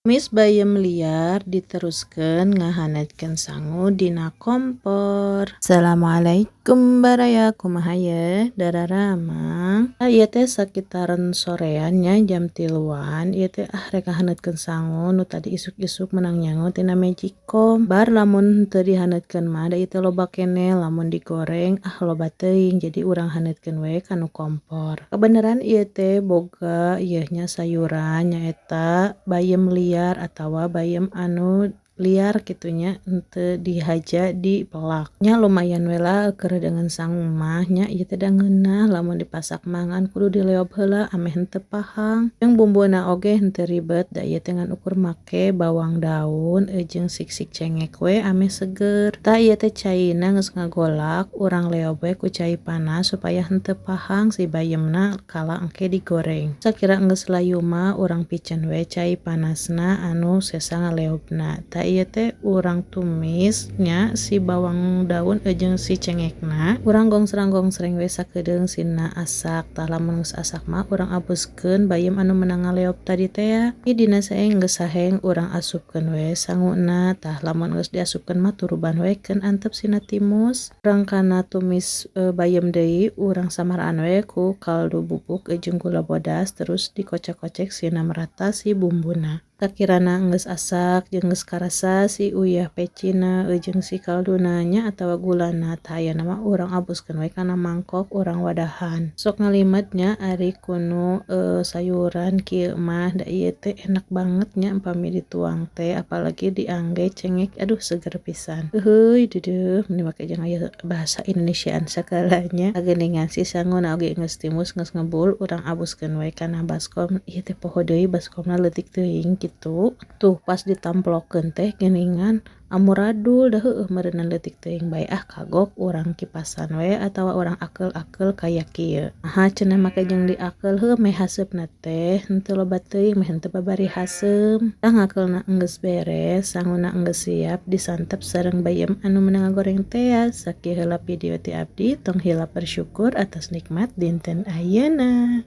Tumis bayam liar diteruskeun ngahanetkeun sangu dina kompor. Assalamualaikum baraya, kumaha ye dararamang? Ieu teh sakitaran sorean nya, jam 3-an ieu teh. Ah, rek ngahanetkeun sangu nu tadi isuk-isuk menang nyangu tina Magicom. Bar lamun teu dihanetkeun mah da ieu teh loba keneh, lamun digoreng ah loba teuing, jadi urang hanetkeun we kana kompor. Kebeneran ieu teh boga ieu nya sayuran, nyaeta bayam liar atawa bayam anu liar kitu nya, henteu dihaja di pelak nya. Lumayan we lah keur dengan sangu mah nya. Ieu teh da ngeunah, lamun dipasak mah ngan kudu dileob heula ameh henteu pahang. Jeung bumbuna oge henteu ribet, da ieu teh ngan ukur make bawang daun jeung sik-sik cengek we ameh seger. Tah, ieu teh caina geus ngagolak, urang leob we ku cai panas supaya henteu pahang si bayemna kala engke digoreng. Sakira geus layu mah urang piceun we cai panasna anu sesa ngaleobna. Tah, ieu teh urang tumis nya si bawang daun jeung si cengekna, urang gongsrang-gongsreng we sakedeung sina asak. Tah, lamun geus asak mah urang abuskeun bayam anu meunang ngaleob tadi teh. Dina saeng geus saheng, urang asupkeun we sanguna. Tah, lamun geus diasupkeun mah turuban we keun antep sina timus. Urang kana tumis bayam deui, urang samaraan we ku kaldu bubuk jeung gula bodas, terus dikocek-kocek sina merata si bumbuna. Sakirana geus asak jeung geus karasa si uyah pecina jeung si kalduna nya atawa gulana, tah ayeuna mah urang abuskeun we kana mangkok, urang wadahan. Sok ngalimet nya ari kunu sayuran kieu mah, da ieu teh enak banget nya upami dituang teh, apalagi diangge cengek, aduh, seger pisan. Uhuy, deudeuh, meni make jeung aya bahasa Indonesiaan sagala nya. Geuningan si sanguna oge geus timus, geus ngebul, urang abuskeun we kana baskom. Ieu teh poho deui baskomna leutik teuing kitu. Tuh, pas ditamplokeun teh geuningan amuradul, da heueuh meureunna leutik teuing bae. Ah, kagok, urang kipasan we atawa urang akeul-akeul kaya kieu. Naha cenah make jeung diakeul? Heueuh, meh haseupna teh henteu loba teuing, meh henteu babari haseum. Tah, ngakeulna geus beres, sanguna geus siap disantep sareng bayam anu meunang ngagoreng tea. Sakieu heula video ti abdi, tong hilap bersyukur atas nikmat dinten ayeuna.